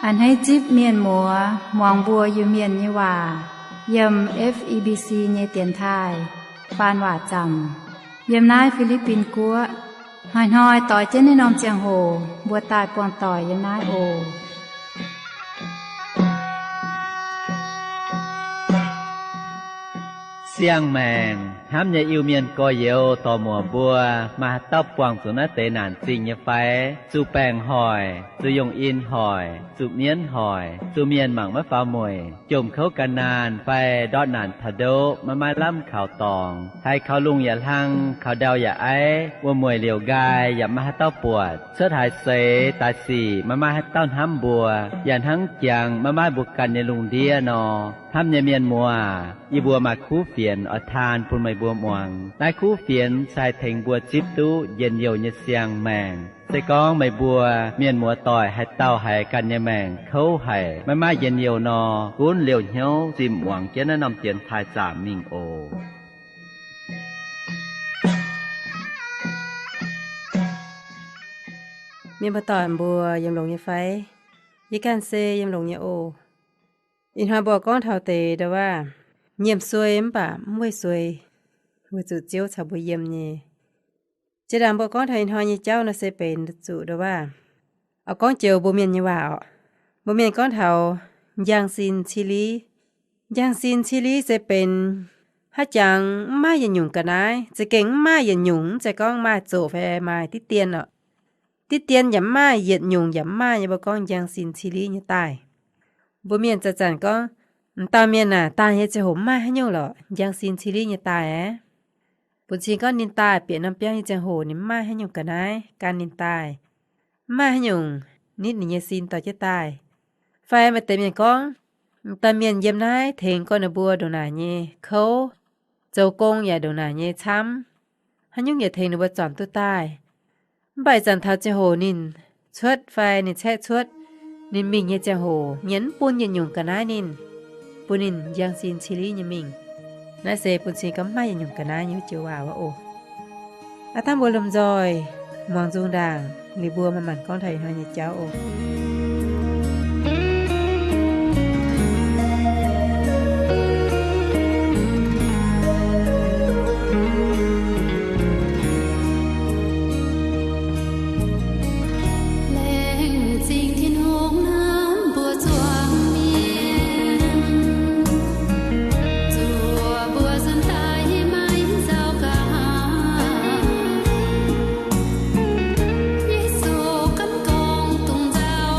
A'hneiv zipv mienh muoz muangx mbuo Iu-Mienh nyei waac yiem F E B C nyei dienx taaih faan waac zaamc yiem naaiv Fi^li^bin Guoqv. Hnoi-hnoi doix jienv naaiv norm ziangh hoc mbuo daaih buangh doic yiem naaiv oc. Siang-maengc hnamv nyei Iu-Mienh gorx-youz dorc-muoc mbuo, maaih haaix dauh buangh zuqc naaiv deix naanc zingh nyei fai? Zuqc baengc hoic, zuqc yungh in hoic, zuqc mienv hoic, zuqc mienh mangc maiv faaux mueic, jomc kouv gan naanh fai ndortv naanc taux ndoqv maiv maaih lamh kaux dorngx, haiz kaux lungh yaac hlang, kaux ndau yaac aiv, wuom-mueic liouc nqaai yaac maiv maaih haaix dauh buatc, cuotv haaix seix daaih sic maiv maaih haaix dauh hnamv mbuo, yaac hnangv jangx maiv maaih mbuo ganh nyei lungh ndiev nor. Hnamv nyei mienh muoz, yie mbuo maaih kuv fienx oix taan bun meih mbuo muangx. Naaiv kuv fienx se haih tengx mbuo zipv duqv njien-youh nyei siang-maengc. Se gorngv meih mbuo mienh muoz doic haaix dauh haiz ganh nyei maengc kouv haic, maiv maaih njien-youh nor, gunv liouh hnyouv zimh muangx jienv naaiv norm dienx taaih zaamc mingh oc. Mienh muoz doic mbuo yiem longx nyei fai? Yie ganh se yiem longx nyei oc. Ih hnoi mbuo gorngv taux deix ndau-waac, nyiemc suei mv baac mv weih suei, weic zuqc Ziouv caux mbuo yiem nyei. Jiex ndaangc mbuo gorngv taux ih hnoi nyei jauv nor se benx zuqc ndau-waac, oix gorngv joux mbuo mienh nyei waac orqc, mbuo mienh gorngv taux njang sin cili. Njang sin cili se benx haaix jangx mv maaih yietc nyungc ga'naaiv, za'gengh mv maaih yietc nyungc, mv zeiz gorngv maaih zoqc fai maaih diqv dien orqc. Diqv dien yaac mv maaih, yietc nyungc yaac mv maaih nyei, mbuo gorngv njang sin cili nyei daaih. Mbuo mienh zanc-zanc gorngv, m'dauh mienh aah, daaih nyei ziangh hoc mv maaih haaix nyungc lorqc, njang sin cili nyei daaih aqv. Bun cing gorngv ninh daaih bieqc norm biauv nyei ziangh hoc ninh mv maaih haaix nyungc ga'naaiv gan ninh daaih, mv maaih haaix nyungc nitv ninh nyei sin dorh jienv daaih. Fai maaih deix mienh gorngv, m'daaih mienh yiem naaiv tengx gorn ninh mbuo ndongc naaic nyei kouv, zoux gong yaac ndongc naaic nyei camv, haaix nyungc yaac tengx ninh mbuo zornc duqv daaih. Mv baac ih zanc taux ziangh hoc ninh cuotv fai ninh caeqv cuotv, ninh mingh nyei ziangh hoc mienh mv bun yietc nyungc ga'naaiv ninh, bun ninh njang sin cili nyei mingh. Naaiv se bun cing gorngv mv maaih yietc nyungc ga'naaiv nyei joux waac wuov oc. Aav dangh mbuo lomh nzoih muangx nzung ndaangc liuz mbuo manc-manc gorngv taux ih hnoi nyei jauv oc. Laengz zingh Tin-Hungh hnamv mbuo zuangx mienh, zuov mbuo suonc daaih maiv nzauh ga'haav. Yesu ganh gorngv, dongh nzauh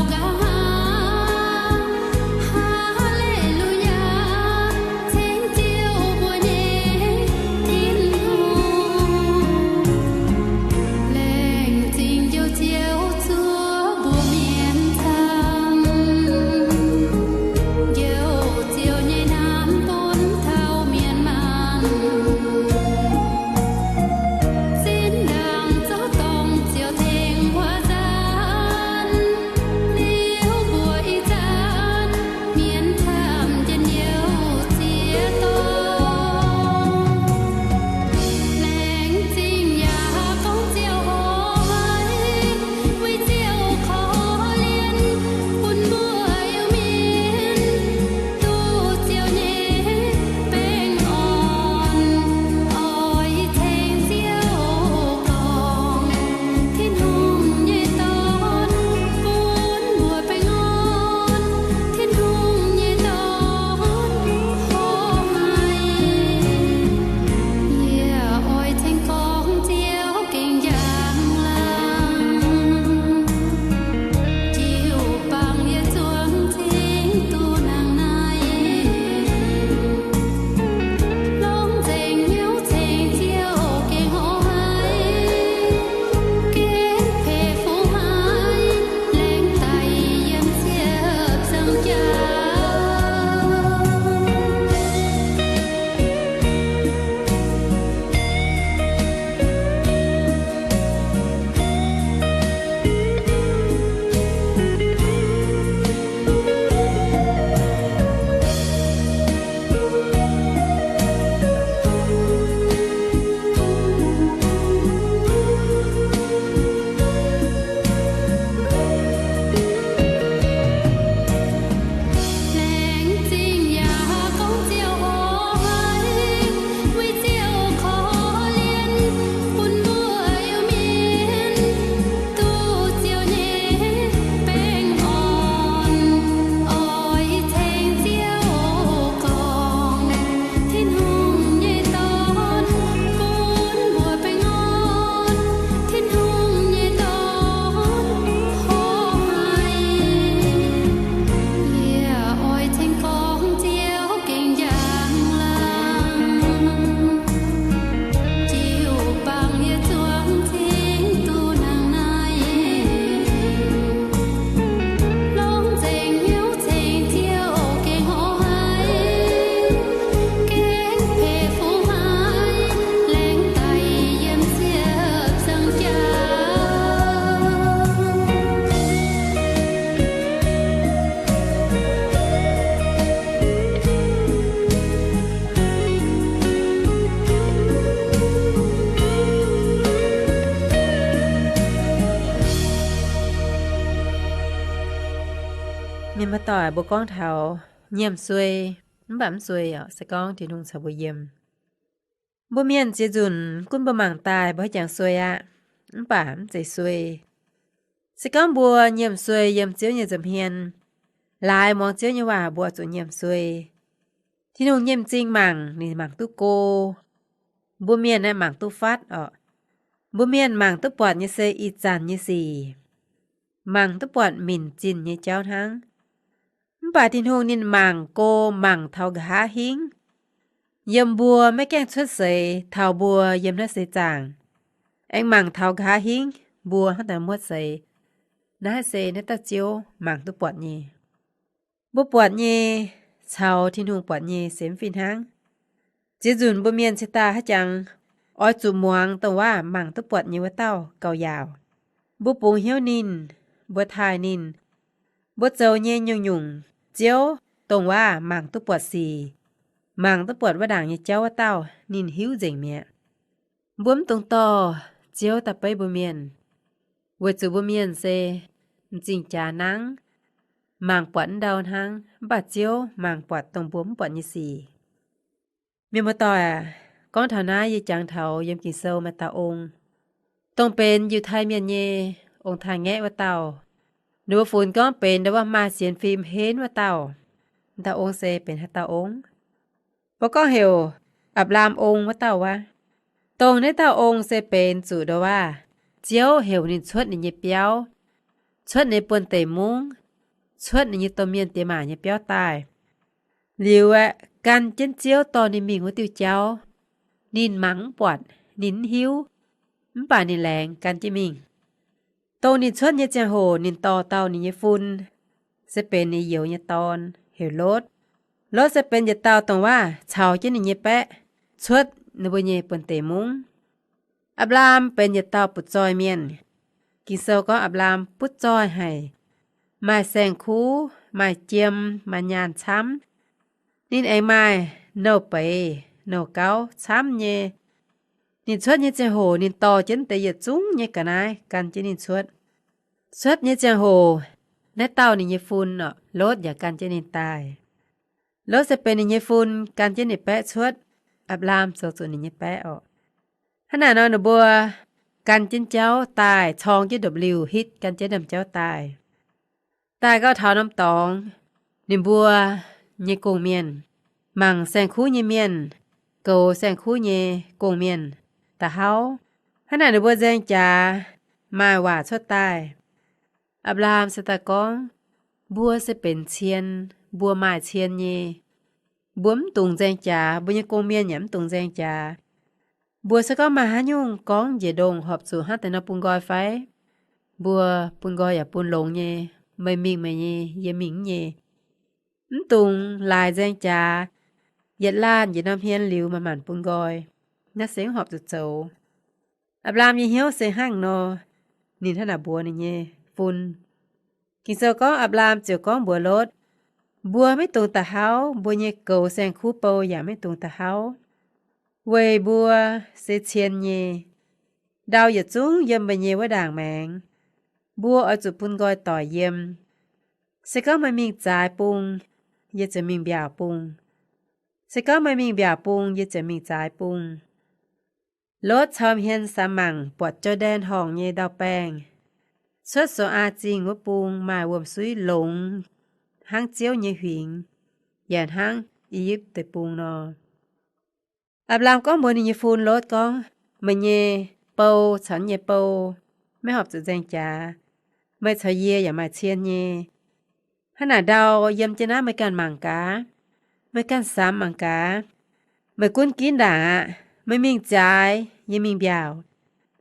Doic mbuo gorngv taux nyiemc suei, mv baac mv suei oc, se gorngv Tin-Hungh caux mbuo yiem. Mbuo mienh ziex nzunc gunv mbuo mangc daaih mbuo haiz jangx suei aqv, mv baac mv zeiz suei. Se gorngv mbuo nyiemc suei yiem Ziouv nyei nza'hmien, laaix muangx Ziouv nyei waac mbuo zuqc nyiemc suei. Tin-Hungh nyei m'zing mangc ninh mangc duqv go. Mbuo mienh aeqv, mangc duqv fatv oc. Mbuo mienh mangc duqv buatc nyei se ih zanc nyei sic, mangc duqv buatc minc zinh nyei jauv hnangv. Mv baac Tin-Hungh ninh mangc go, mangc taux nqa'haav hingv. Yiem mbuo maiv gaengh cuotv seix, taux mbuo yiem naaiv seix zaangc, aengx mangc taux nqa'haav hingv mbuo hnangv daaih muotv seix. Naaiv se naaiv dauh Ziouv mangc duqv buatc nyei. Mbuo buatc nyei caux Tin-Hungh buatc nyei se mv fih hnangv. Ziex nzunc mbuo mienh cingx daaih haaix jangx oix zuqc muangx dongh waac mangc duqv buatc nyei wuov dauh gauh yaauc. Mbuo bungx hnyouv ninh, mbuo taaih ninh, mbuo zoux nyei nyungc-nyungc, Ziouv, dongh waac mangc duqv buatc sic, mangc duqv buatc wuov ndaangc nyei jauv wuov dauh ninh hiuv nzengc mi'aqv. Mbuo mv dungx dorh Ziouv daaih beiv mbuo mienh, weic zuqc mbuo mienh se m'zing jaax nangv, mangc buatc wuov ndau hnangv, mv baac Ziouv mangc buatc dongh mbuo mv buatc nyei sic. Mienh muoz-doic aac, gorngv taux naaiv yie jangx taux yiem Ging-Sou maaih dauh ong, dongh benx Yiutai Mienh nyei ong-taaix-ngaeqv wuov dauh. Ninh mbuo funx gorngv benx ndau wuov maaih sienx fim henv wuov dauh. Dauh ong se benx haaix dauh ong? Mbuo gorngv heuc Apc^laam Ong wuov dauh wuov. Dongh naaiv dauh ong se benx zuqc ndau wuov Ziouv heuc ninh cuotv ninh nyei biauv, cuotv ninh buonv-deic mungv, cuotv ninh nyei domh mienh diex maac nyei biauv daaih. Liuz aeqv, gan jienv Ziouv dorh ninh mingh wuov diuh jauv, ninh mangc mv buatc, ninh mv hiuv, mv baac ninh laengz gan jienv mingh. Dongh ninh cuotv nyei ziangh hoc ninh dorh dauh ninh nyei fun, se benx ninh youz nyei dorn, heuc Lotv. Lotv se benx yietc dauh dongh waac caux jienv ninh nyei baeqv cuotv ninh mbuo nyei buonv-deic mungv. Apc^laam benx yietc dauh butv-zoih mienh. Ging-Sou gorngv Apc^laam butv-zoih haic, maaih saeng-kuv, maaih jiem, maaih nyaanh camv. Ninh aengx maaih nouh beiz, nouh gauv camv nyei. Ninh cuotv nyei ziangh hoc ninh dorh jienv deix yietc zungv nyei ga'naaiv gan jienv ninh cuotv. Cuotv nyei ziangh hoc, naaiv dauh ninh nyei fun orqc, Lotv yaac gan jienv ninh daaih. Lotv se benx ninh nyei fun gan jienv ninh baeqv cuotv. Apc^laam zoux zuqc ninh nyei baeqv orqc. Hnangv naaic nor ninh mbuo gan jienv jauv daaih, corng jienv ndopv-liuh hitv gan jienv ndaamv-jauv daaih. Daaih gau taux norm dorngx, ninh mbuo nyei gong-mienh, mangc saeng-kuv nyei mienh, goux saeng-kuv nyei gong-mienh da'hauv. Hnangv naaic ninh mbuo nzaeng jaax maaih waac cuotv daaih. Apc^laam se daaih gorngv, mbuo se benx cien, mbuo maaih cien nyei. Mbuo mv dungx nzaeng jaax, mbuo nyei gong-mienh yaac mv dungx nzaeng jaax. Mbuo se gorngv maaih haaix nyungc gorngv njiec ndongh horpc zuqc hnangv deix nor bun nqoi fai? Mbuo bun nqoi yaac bun longx nyei, meih mingh meih nyei, yie mingh yie nyei. Mv dungx laaix nzaeng jaax, yietc laanh njiec norm hmien liuz manc-manc bun nqoi. Naaiv se mv horpc zuqc zoux. Apc^laam nyei hnyouv se hnangv nor, ninh hnangv naaic mbuox ninh nyei fun. Ging-Sou gorngv Apc^laam ziouc gorngv mbuox Lotv, mbuo maiv dungx da'hauv, mbuo nyei goux saeng-kuv bou yaac maiv dungx da'hauv, weic mbuo se cien nyei. Ndau yietc zungv yiem meih nyei wuov ndaangc maengx. Mbuo oix zuqc bun nqoi doic yiem. Se gorngv meih mingh zaaix bung, yie ziouc mingh mbiaauc bung. Se gorngv meih mingh mbiaauc bung, yie ziouc mingh zaaix bung. Lotv cau hmien samx mangc buatc Jor^ndaen Horngc nyei ndau-baengh, cuotv Sou^aa Zingh wuov bung maaih wuom-suiv longx hnangv Ziouv nyei huingx, yaac hnangv I^yipv Deic-Bung nor. Apc^laam gorngv mbuox ninh nyei fun Lotv gorngv, meih nyei bou caux yie nyei bou maiv horpc zuqc nzaeng jaax. Meih caux yie yaac maaih cien nyei. Hnangv naaic ndau yiem jienv naaiv meih ganh mangc gaax. Meih ganh samx mangc gaax. Meih gunv ginv ndaangc aqv. Meih mingh zaaix, yie mingh mbiaauc.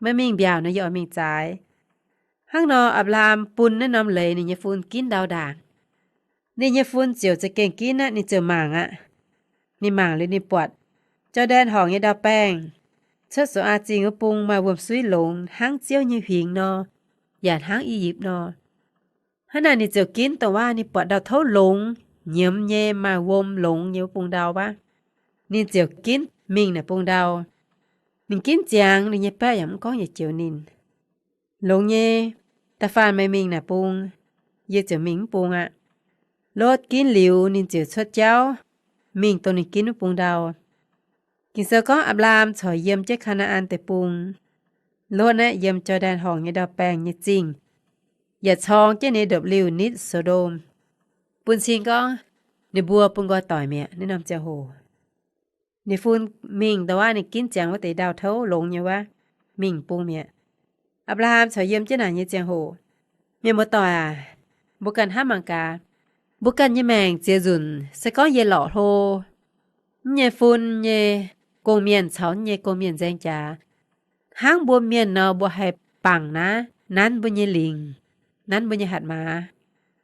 Meih mingh mbiaauc nor, yie oix mingh zaaix. Hnangv nor Apc^laam bun naaiv norm leiz ninh nyei fun ginv ndau ndaangc. Ninh nyei fun ziouc za'gengh ginv aqv, ninh ziouc mangc aqv. Ninh mangc liuz ninh buatc Jor^ndaen Horngc nyei ndau-baengh, cuotv Sou^aa Zingh wuov bung maaih wuom-suiv longx hnangv Ziouv nyei huingx nor, yaac hnangv I^yipv nor. Hnangv naaic ninh ziouc ginv dongh waac ninh buatc ndau-touv longx, nyiemz nyei, maaih wuom longx nyei wuov bung ndau wuov. Ninh ziouc ginv mingh naaic bung ndau. Ninh ginv ziangx, ninh nyei baeqv yaac mv gorngv yietc joux ninh. Longx nyei, da'faanh meih mingh naaic bung, yie ziouc mingh mv bung aqv. Lotv ginv liuz ninh ziouc cuotv jauv mingh dongh ninh ginv wuov bung ndau. Ging-Sou gorngv Apc^laam corc yiem jienv Kaa^naa^an Deic-Bung. Lotv naaiv yiem Jor^ndaen Horngc nyei ndau-baengh nyei zingh, yaac corng jienv ninh ndopv-liuh nitv So^ndom, bun cing gorngv ninh mbuo bun nqoi doic mi'aqv. Naaiv norm ziangh hoc ninh fun mingh dongh wuov ninh ginv ziangx wuov deix ndau-touv longx nyei wuov, mingh bung mi'aqv. Apc^laam corc yiem jienv naaic nyei ziangh hoc, mienh muoz-doic aac, mbuo ganh hnamv mangc gaax, mbuo ganh nyei maengc ziex nzunc se gorngv yie lorqc hlo, nyei fun nyei gong-mienh caux nyei gong-mienh nzaeng jaax, hnangv mbuo mienh nor mbuo haih bangc naaiv nanv mbuo nyei lingc, nanv mbuo nyei hatc maaz,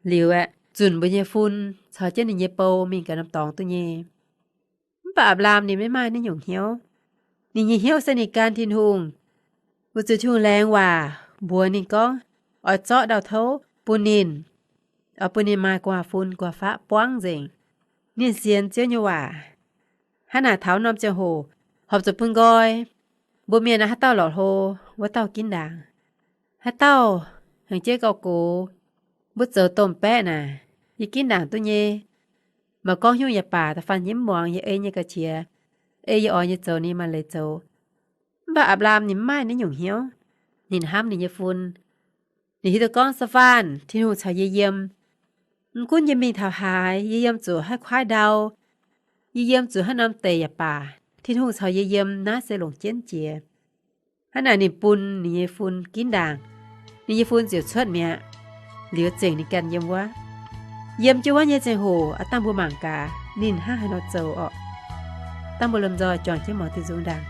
liuz aeqv, zunc mbuo nyei fun caux jienv ninh nyei bou mingh ganh norm dorngx duqv nyei. Mv baac Apc^laam ninh maiv maaih naaiv nyungc hnyouv. Ninh nyei hnyouv se ninh gan Tin-Hungh, weic zuqc Tin-Hungh laengz waac mbuox ninh gorngv oix zorqv ndau-touv bun ninh, oix bun ninh maaih gu'nguaaz-fun gu'nguaaz-faqv buangv nzengc. Ninh sienx Ziouv nyei waac. Hnangv naaic taux norm ziangh hoc horpc zuqc bun nqoi. Mbuo mienh naaiv haaix dauh lorqc hlo, wuov dauh ginv ndaangc. Haaix dauh hengx jeiv gauh gox, mbuo zoux domh baeqv naaic, yie ginv ndaangc duqv nyei. Maaih gorngv hnyouv yaac baac, da'faanh yie mv muangx, yie ei nyei ga'qiex, ei yie oix nyei zoux ninh maaih leiz zoux. Mv baac Apc^laam ninh mv maaih naaiv nyungc hnyouv. Ninh hnamv ninh nyei fun. Ninh hiuv duqv gorngv, Saa^faanh, Tin-Hungh caux yie yiem. Mv gunv yie mingh taux haaix, yie yiem zuqc haaix kuaaiv ndau, yie yiem zuqc haaix norm deic yaac baac, Tin-Hungh caux yie yiem, naaiv se longc jienv jiex. Hnangv naaic ninh bun ninh nyei fun ginv ndaangc. Ninh nyei fun ziouc cuotv mi'aqv. Liuz zengc ninh ganh yiem wuov. Yiem jienv wuov nyei ziangh hoc aqv, dangh mbuo mangc gaax ninh hnangv haaix nor zoux orqc. Dangh mbuo lomh nzoih juangc jienv muangx diuh nzung ndaangc.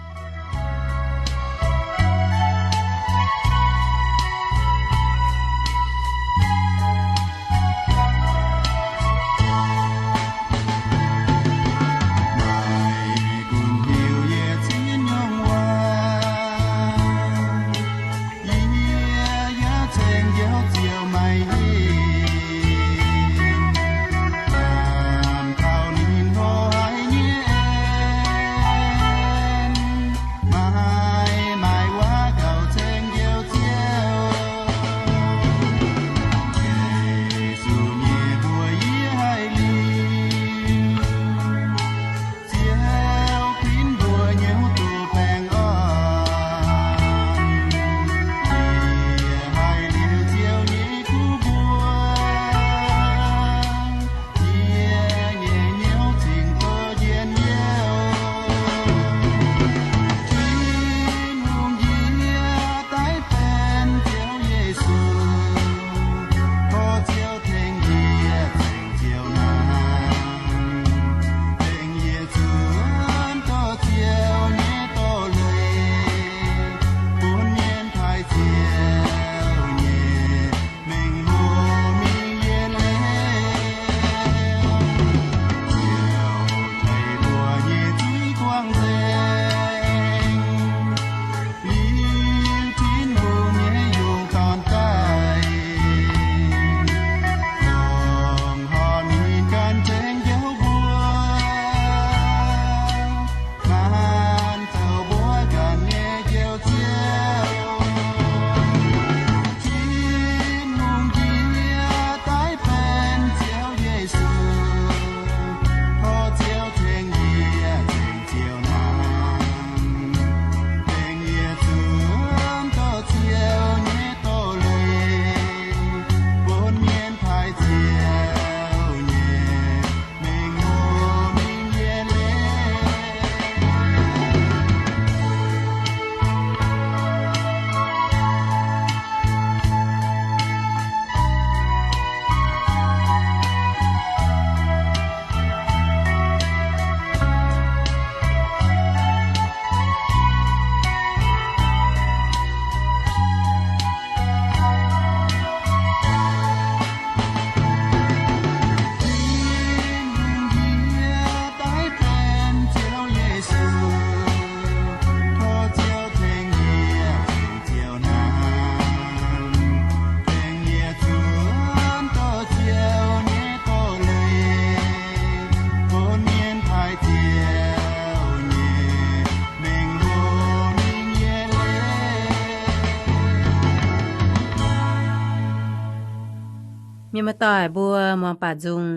Muoz-doic mbuo muangx baac nzung,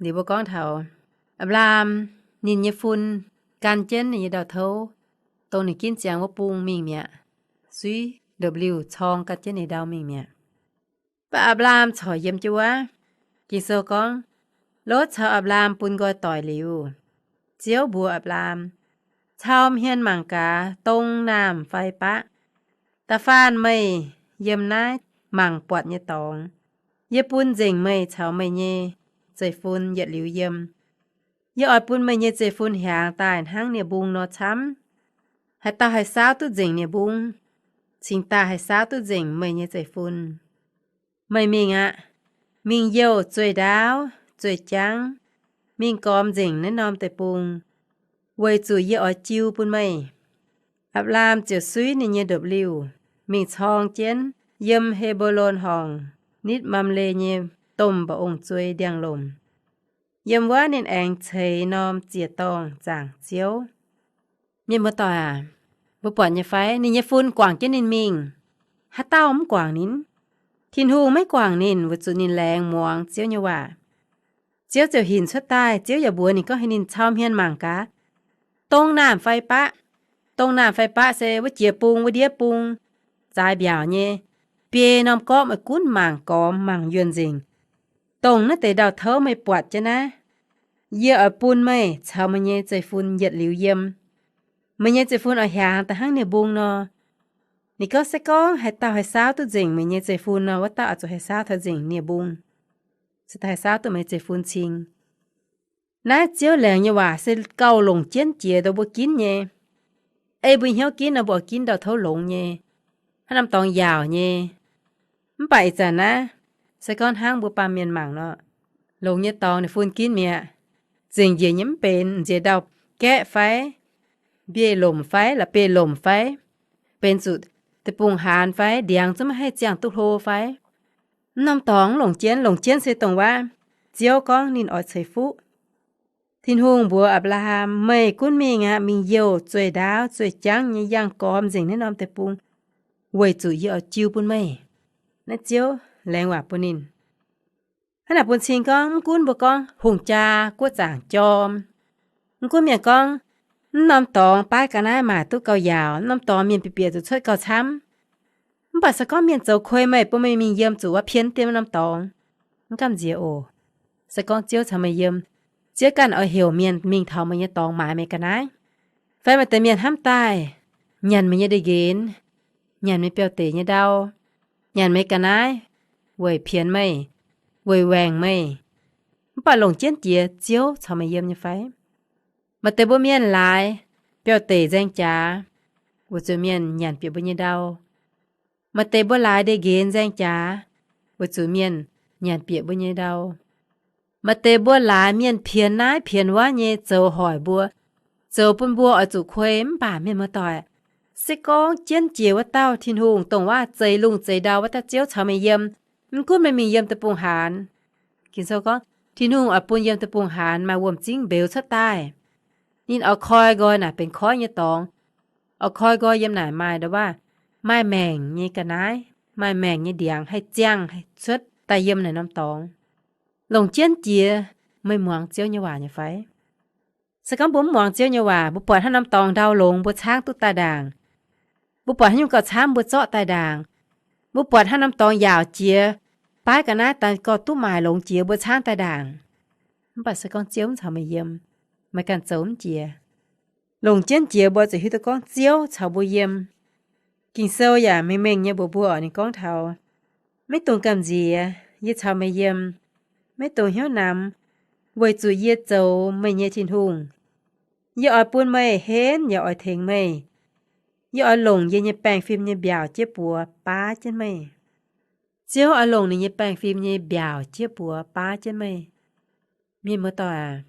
liuz mbuo gorngv taux Apc^laam, ninh nyei fun gan jienv ninh nyei ndau-touv, dongh ninh ginv ziangx wuov bung mingh mi'aqv, suiv ndopv-liuh corng gan jienv ninh ndau mingh mi'aqv. Mv baac Apc^laam corc yiem jienv wuov. Ging-Sou gorngv, Lotv caux Apc^laam bun nqoi doic liuz, Ziouv mbuox Apc^laam, Cau hmien mangc gaax dong, naamh fai baqv. Da'faanh meih yiem naaiv mangc buatc nyei dorngx, yie bun nzengc meih caux meih nyei zeiv-fun yietc liuz yiem. Yie oix bun meih nyei zeiv-fun hiaangx daaih hnangv nie-mbung nor camv. Haaix dauh haih saauv duqv nzengc nie-mbung, cingx daaih haih saauv duqv nzengc meih nyei zeiv-fun. Meih mingh aqv. Mingh youh zueih ndaauv zueih jangv, mingh gormx nzengc naaiv norm deic-bung, weic zuqc yie oix jiu bun meih. Apc^laam ziouc suiv ninh nyei ndopv-liuh mingh corng jienv yiem He^mbo^lon Horngc nitv Mamle nyei domh mba'ong-zuei ndiangx-lomc. Yiem wuov ninh aengx ceix norm ziec-dorngh zaangc Ziouv. Mienh muoz-doic aac, mbuo buatc nyei fai? Ninh nyei fun guangc jienv ninh mingh. Haaix dauh mv guangc ninh? Tin-Hungh maiv guangc ninh weic zuqc ninh laengz muangx Ziouv nyei waac. Ziouv ziouc hinc cuotv daaih, Ziouv yaac mbuox ninh gorngv, heuc ninh cau hmien mangc gaax, dong, naamh fai baqv. Dong, naamh fai baqv se wuov jiex bung, wuov ndiev bung, zaaix mbiaauc nyei, biei norm gorqv, meih gunv mangc gormx mangc yuonh nzengc. Dongh naaiv deix ndau-touv meih buatc jienv naaiv, yie oix bun meih caux meih nyei zeiv-fun yietc liuz yiem. Meih nyei zeiv-fun oix hiaangx daaih hnangv nie-mbung nor. Ninh gorngv, se gorngv haaix dauh haih saauv duqv nzengc meih nyei zeiv-fun nor, wuov dauh oix zuqc haih saauv taux nzengc nie-mbung, se daaih haih saauv duqv meih nyei zeiv-fun cing. Naaiv Ziouv laengz nyei waac se gauh longc jienv jiex dongh mbuo ginv nyei. Ei mbuo hnyouv ginv nor, mbuo oix ginv ndau-touv longx nyei, haaix norm dorngx yaauc nyei. Mv baac ih zanc naaiv, se gorngv hnangv mbuo baamh mienh mangc nor, longx nyei dorngx ninh fun ginv mi'aqv. Zengc njiec nyei mv benx, njiec ndau-gaeqv fai mbiei lomc fai la'biei lomc fai, benx zuqc deic-bung-haanz fai ndiangx zungv maiv haih ziangh duqv hlo fai, mv norm dorngx mv longc jienv. Longc jienv se dongh waac Ziouv gorngv ninh oix ceix fuqv. Tin-Hungh mbuox Apc^laa^ham, meih gunv mingh aqv. Mingh youh zueih ndaauv zueih jangv nyei, yangh gormx nzengc naaiv norm deic-bung, weic zuqc yie oix jiu bun meih. Naaiv Ziouv laengz waac bun ninh. Hnangv naaic bun cing gorngv, mv gunv mbuo gorngv hungh jaa guoqv zaangc jorm, mv gunv mienh gorngv, mv norm dorngx baaix ga'naaiv maaic duqv gauh yaauc, mv norm dorngx mienh bieqc bieqc zuqc cuotv gauh camv, mv baac se gorngv mienh zoux kuei meih, bun meih mingh yiem zuqc wuov pien diemv norm dorngx, mv gamh nziex oc. Se gorngv Ziouv caux meih yiem, Ziouv ganh oix heuc mienh mingh taux meih nyei dorngx maaiz meih ga'naaiv, fai maaih deix mienh hnamv daaih nyanc meih nyei ndeic-nqenx, nyanc meih biauv-deic nyei ndau, nyanc meih ga'naaiv, weic pienx meih, weic waengc meih. Mv baac longc jienv jiex Ziouv caux meih yiem nyei fai? Maaih deix mbuo mienh laaix biauv-deic nzaeng jaax, weic zuqc mienh nyanc bieqc mbuo nyei ndau. Maaih deix mbuo laaix ndeic-nqenx nzaeng jaax, weic zuqc mienh nyanc bieqc mbuo nyei ndau. Maaih deix mbuo laaix mienh pienx naaiv pienx wuov nyei zoux hoic mbuo, zoux bun mbuo oix zuqc kuei. Mv baac mienh muoz-doic, se gorngv jienv jiex wuov dauh Tin-Hungh, dongh waac zeix lungh zeix ndau wuov dauh Ziouv caux meih yiem, mv gunv meih mingh yiem deic-bung-haanz, Ging-Sou gorngv Tin-Hungh oix bun yiem deic-bung-haanz maaih wuom-zingv mbeux cuotv daaih. Ninh oix koi nqoi naaic benx koiv nyei dorngx, oix koi nqoi yiem naaic maaih ndo waac, maaih maengc nyei ga'naaiv, maaih maengc nyei ndiangx haih ziangh cuotv daaih yiem naaic norm dorngx. Longc jienv jiex, meih muangx Ziouv nyei waac nyei fai? Se gorngv mbuo mv muangx Ziouv nyei waac, mbuo buatc haaix norm dorngx ndau longx mbuo caangv duqv daaih ndaangc, mbuo buatc haaix nyungc gauh camv mbuo zorqv daaih ndaangc, mbuo buatc haaix norm dorngx yaauc jiex, baaix ga'naaiv daaih gauh duqv maaic longx jiex mbuo caangv daaih ndaangc. Mv baac se gorngv Ziouv mv caux meih yiem, meih ganh zoux mv jiex. Longc jienv jiex mbuo zuqc hiuv duqv gorngv Ziouv caux mbuo yiem. Ging-Sou yaac mengh mengh nyei mbuox mbuo, ninh gorngv taux, maiv dungx gamh nziex, yie caux meih yiem. Maiv dungx hnyouv namx, weic zuqc yie zoux meih nyei Tin-Hungh. Yie oix bun meih henv, yaac oix tengx meih. Yie oix longc yie nyei baengh fim nyei mbiaauc jieqv buoz baav jienv meih. Ziouv oix longc ninh nyei baengh fim nyei mbiaauc jieqv buoz baav jienv meih. Mienh muoz-doic aac,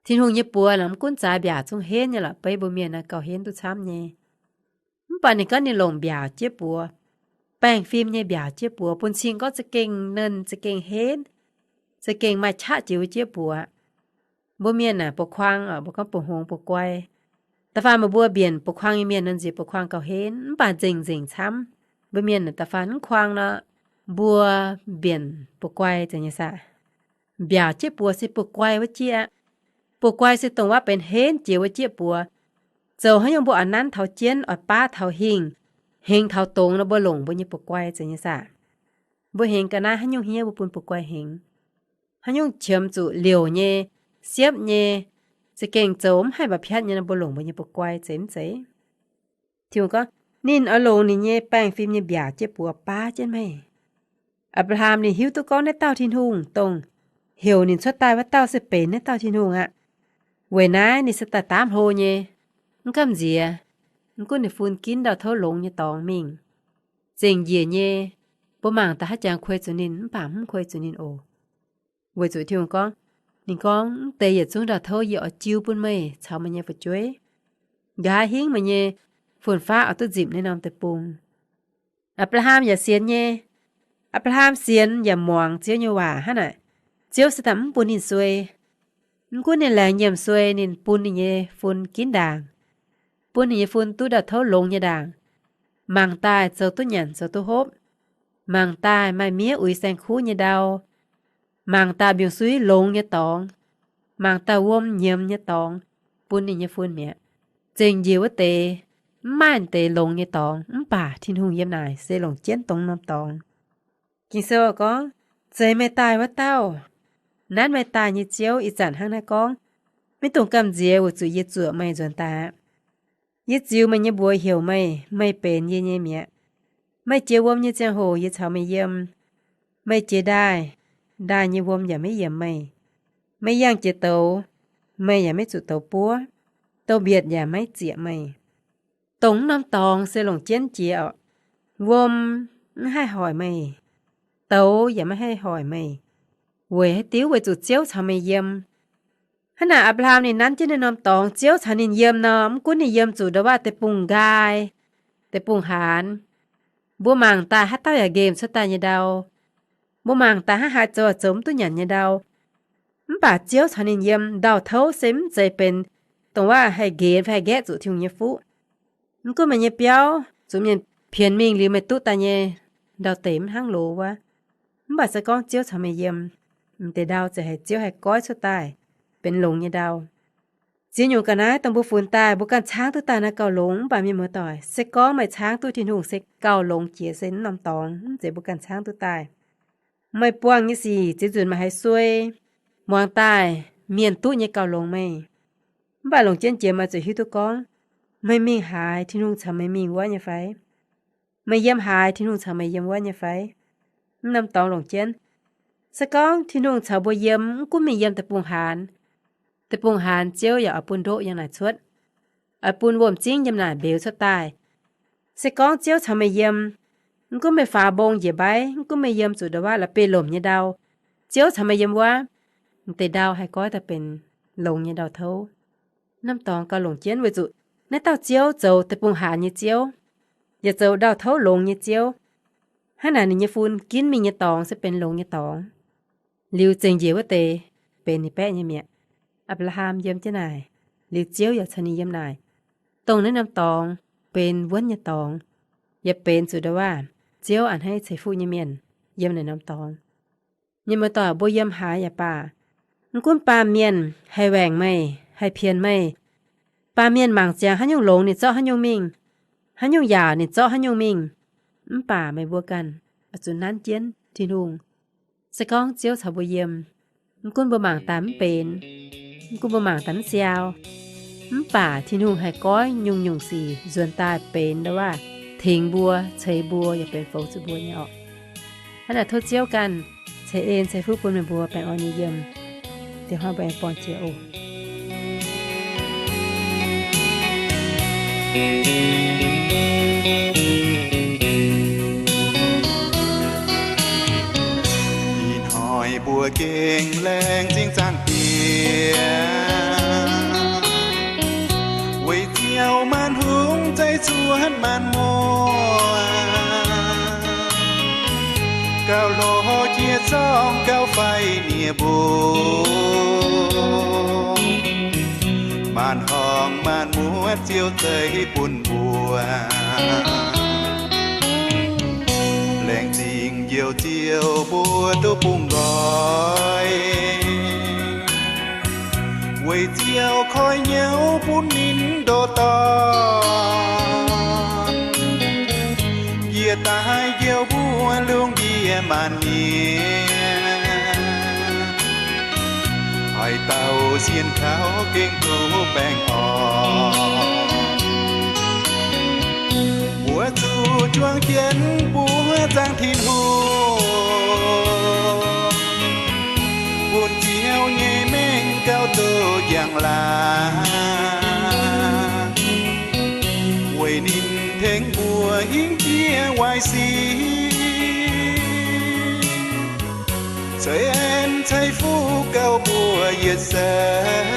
Tin-Hungh nyei buoz mv gunv zaaix mbiaauc zungv henv nyei lorqc, beiv mbuo mienh naaiv gauh henv duqv camv nyei. Mv baac ninh gorngv ninh longc mbiaauc jieqv buoz, baengh fim nyei mbiaauc jieqv buoz, bun cing gorngv za'gengh nernh, za'gengh henv, za'gengh maaih qaqv jiex wuov jieqv buoz. Mbuo mienh aah, buoz-kuang, mbuo gorngv buoz-hngongx buoz-guai. Da'faanh meih mbuo mbienc buoz-kuang nyei mienh nor, nziex buoz-kuang gauh henv, mv baac nzengc-nzengc camv. Mbuo mienh da'faanh mv kuang nor, mbuo mbienc buoz-guai zeiz nyei saah? Mbiaauc jieqv buoz se buoz-guai wuov jieqv aqv. Buoz-guai se dongh waac benx henv jiex wuov jieqv buoz. Zoux haaix nyungc mbuo oix nanv taux jienv, oix baav taux hingh, hengx taux dongz nor, mbuo longc mbuo nyei buoz-guai zeiz nyei saah? Mbuo hengx ga'naaiv haaix nyungc hniev mbuo bun buoz-guai hengx? Haaix nyungc qiemx zuqc liouc nyei, siepv nyei, za'gengh zoux mv haih mba'piatv nyei nor, mbuo longc mbuo nyei buoz-guai zeiz mv zeiz? Tin-Hungh gorngv, ninh oix longc ninh nyei baengh fim nyei mbiaauc jieqv buoz baav jienv meih. Apc^laa^ham ninh hiuv duqv gorngv naaiv dauh Tin-Hungh, dongh heuc ninh cuotv daaih wuov dauh, se benx naaiv dauh Tin-Hungh aqv. Weic naaiv ninh se daaih daamv hlo nyei, mv gamh nziex, mv gunv ninh fun ginv ndau-touv longx nyei dorngx mingh, zengc njiec nyei, mbuo mangc daaih haaix jangx kuei zuqc ninh mv baac mv kuei zuqc ninh oc. Weic zuqc Tin-Hungh gorngv, ninh gorngv, mv deix yietc zungv ndau-touv yie oix jiu bun meih caux meih nyei fu'jueiv. Nqa'haav hingv meih nyei fun-faqv oix duqv nzipc naaiv norm deic-bung. Apc^laa^ham yaac sienx nyei. Apc^laa^ham sienx yaac muangx Ziouv nyei waac hnangv naaic, Ziouv se daaih mv bun ninh suei. Mv gunv ninh laengz nyiemc suei, ninh bun ninh nyei fun ginv ndaangc, bun ninh nyei fun duqv ndau-touv longx nyei ndaangc, mangc daaih zoux duqv nyanc zoux duqv hopv, mangc daaih maaih miev uix saeng-kuv nyei ndau, mangc daaih mbiungc-suiv longx nyei dorngx, mangc daaih wuom nyiemz nyei dorngx, bun ninh nyei fun mi'aqv. Zengc njiec wuov deix, mv maaih deix longx nyei dorngx, mv baac Tin-Hungh yiem naaic se longc jienv dongh norm dorngx. Ging-Sou gorngv, Zeix meih daaih wuov dauh, nanv meih daaih nyei Ziouv, ih zanc hnangv naaiv gorngv, maiv dungx gamh nziex weic zuqc yie zuoqc meih nzuonx daaih aqv. Yie ziux meih nyei mbuox heuc meih, meih benx yie nyei mi'aqv. Meih jiex wuom nyei ziangh hoc yie caux meih yiem. Meih jiex ndaaih, ndaaih nyei wuom yaac maiv yiemx meih. Meih yangh jiex douz, meih yaac maiv zuqc douz buov. Douz-mbietc yaac maiv zieqc meih. Dongh mv norm dorngx se longc jienv jiex oc. Wuom mv haih hoic meih. Douz yaac maiv haih hoic meih. Weic haaix diuc? Weic zuqc Ziouv caux meih yiem. Hnangv naaic, Apc^laa^ham ninh nanv jienv naaiv norm dorngx, Ziouv caux ninh yiem nor, mv gunv ninh yiem zuqc ndau-waac deic-bung-nqaai, deic-bung-haanz, mbuo mangc daaih haaix dauh yaac nqemh cuotv daaih nyei ndau, mbuo mangc daaih hnangv haaix zoux zoux mv duqv nyanc nyei ndau, mv baac Ziouv caux ninh yiem. Ndau-touv se mv zeiz benx dongh waac haih nqenx fai haih nqaeqv zuqc Tin-Hungh nyei fuqv. Mv gunv meih nyei biauv zuqc mienh pienx mingh liuz meih duqv daaih nyei ndau-deic mv hnangv loz wuov, mv baac se gorngv Ziouv caux meih yiem, m'deix ndau ziouc haih Ziouv haih goiv cuotv daaih benx longx nyei ndau. Ziex nyungc ga'naaiv dongh mbuo funx daaih, mbuo ganh caangv duqv daaih naaiv gauh longx, mv baac mienh muoz-doic, se gorngv meih caangv duqv Tin-Hungh se gauh longx jiex se mv norm dorngx, mv zeiz mbuo ganh caangv duqv daaih. Meih buangh nyei sic ziex nzunc meih haiz suei, muangx daaih mienh duqv nyei gauh longx meih. Mv baac longc jienv jiex meih zuqc hiuv duqv gorngv, meih mingh haaix, Tin-Hungh caux meih mingh wuov nyei fai? Meih yiem haaix, Tin-Hungh caux meih yiem wuov nyei fai? Mv norm dorngx longc jienv. Se gorngv Tin-Hungh caux mbuo yiem, mv gunv mingh yiem deic-bung-haanz, deic-bung-haanz Ziouv yaac oix bun ndoqv yiem naaic cuotv, oix bun wuom-zingv yiem naaic mbeux cuotv daaih. Se gorngv Ziouv caux meih yiem, mv gunv meih faaux mbong njiec mbaiv, mv gunv meih yiem zuqc ndau-waac la'bieiv-lomc nyei ndau, Ziouv caux meih yiem wuov, m'deix ndau haih goiv daaih benx longx nyei ndau-touv. Norm dorngx gauh longc jienv weic zuqc naaiv dauh Ziouv zoux deic-bung-haanz nyei Ziouv, yaac zoux ndau-touv longx nyei Ziouv. Hnangv naaic ninh nyei fun ginv mingh nyei dorngx se benx longx nyei dorngx. Liuz zengc njiec wuov deix benx ninh baeqv nyei mi'aqv. Apc^laa^ham yiem jienv naaic, liuz Ziouv yaac caux ninh yiem naaic, dongh naaiv norm dorngx benx wuonv nyei dorngx, yaac benx zuqc ndau-waac Ziouv a'hneiv ceix fuqv nyei mienh yiem naaic norm dorngx. Mienh muoz-doic, mbuo yiem haaix yaac baac, mv gunv baamh mienh haih waengc meih, haih pienx meih, baamh mienh mangc ziangx haaix nyungc longx ninh zorqv haaix nyungc mingh, haaix nyungc yaauc ninh zorqv haaix nyungc mingh, mv baac meih mbuo ganh oix zuqc nanv jienv Tin-Hungh. Se gorngv Ziouv caux mbuo yiem, mv gunv mbuo mangc daaih mv benx, mv gunv mbuo mangc daaih mv siau, mv baac Tin-Hungh haih goiv nyungc-nyungc sic nzuonx daaih benx ndau-waac tengx mbuo, ceix mbuo, yaac benx foux zuqc mbuo nyei orqc. Hnangv naaic tov Ziouv ganh ceix en ceix fuqv bun meih mbuo baengh orn nyei yiem. Diex hnoi mbuo aengx buangh jiex oc. Ih hnoi mbuo gengh laengz zingh Zaangc Diex, weic Ziouv maanc hungh zeiv cuotv maanc muoz, gauh hlo jiex zorng gauh faix nie mbuo. Maanc horngh maanc muotv Ziouv zeiv bun mbuo. Laengz zingh Ziouv, Ziouv mbuo duqv bungx nqoi, weic Ziouv koi hnyouv bun ninh ndoh dorn. Njiec daaih njoux mbuo lungh ndiev maanc nyiex, haaix dauh sienx kaux gengh duqv baengh orn. Mbuo zuqc juang jienv buoqv zaangc Tin-Hungh, bun Ziouv nyei mengh gauh duqv njang-laangc, weic ninh tengx mbuo hingv jiex waaic sic, ceix en ceix fuqv gauh mbuox yietc seix.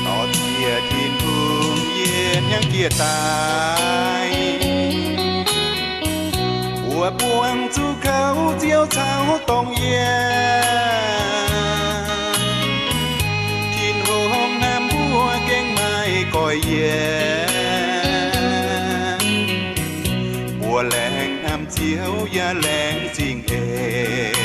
Dorh ziec Tin-Hungh yie hnyangx jiex daaih, mbuo buangh zuqc kouv Ziouv caux dongh yie. Tin-Hungh hnamv mbuo gengh maaih goiv yienx, mbuo laengz hnamv Ziouv yaac laengz zingh eix.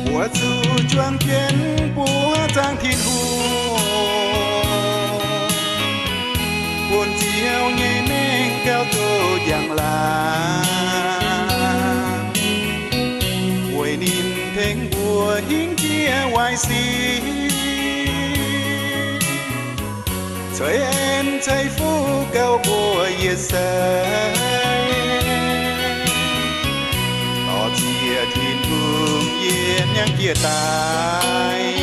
Mbuo zuqc juang jienv buoqv zaangc Tin-Hungh, bun Ziouv nyei mengh gauh duqv njang-laangc, weic ninh tengx mbuo hingv jiex waaic sic, ceix en ceix fuqv gauh mbuox yietc seix. Dorh ziec Tin-Hungh yie hnyangx jiex daaih,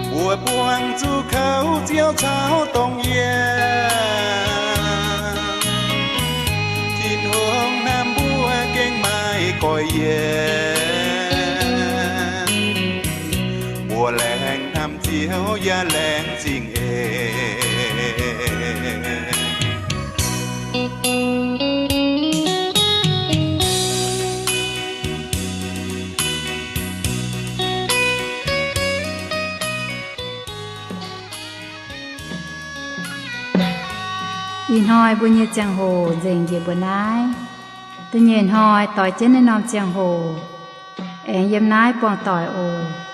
mbuo buangh zuqc kouv Ziouv caux dongh yie. Tin-Hungh hnamv mbuo gengh maaih goiv yienx, mbuo laengz hnamv Ziouv yaac laengz zingh eix. Ih hnoi mbuo nyei ziangh hoc nzengc njiec mbuo naaiv. Da'nyeic hnoi doix jienv naaiv norm ziangh hoc, aengx yiem naaiv buangh doic oc.